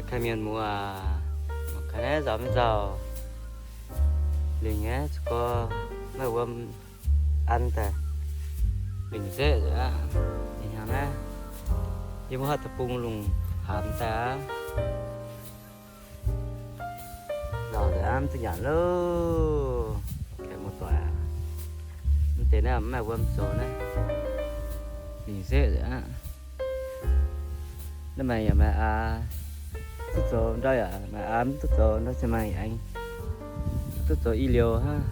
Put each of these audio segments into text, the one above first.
Kaaix mienh muoz, mangc gaax naaiv nzauh mv nzauh. Lingc aeqv, za'gengh maaih wuom an daaih. Lingc zeqv aqv. Ih hnyangx naaiv yie mbuo haaix deic-bung lungh haamz daaih aqv. Nzauh daaih aqv, mv duqv nyanc loh. Kaeqv muoz-doic aac, mv deix naaiv mv maaih wuom zoux naaiv. Lingc zeqv aqv. Naaiv maaih yaac maaih aax duqv zoux, ndau yaac maaih aax mv duqv zoux, ndau ziouc maaih aengx duqv zoux i liouh hnangv.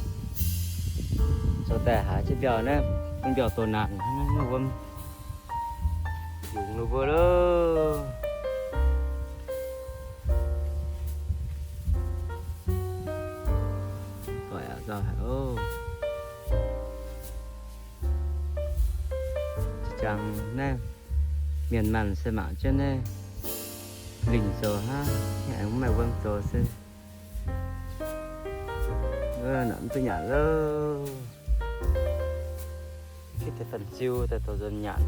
Zoux daaih haaix jienv mbiauh naaiv, bun mbiauh doh naanc hnangv, maaih wuom yungz ninh mbuo loh. Doic aac, nzauh haic oc. Jangx naaiv mienh maanh se mangc jienv naaiv lingc zoux hnangv, aengx mv maaih wuom zoux se. Nzauh mv duqv nyanc loh. Gitv deix fanh ziu daaih douz nzunc nyanc.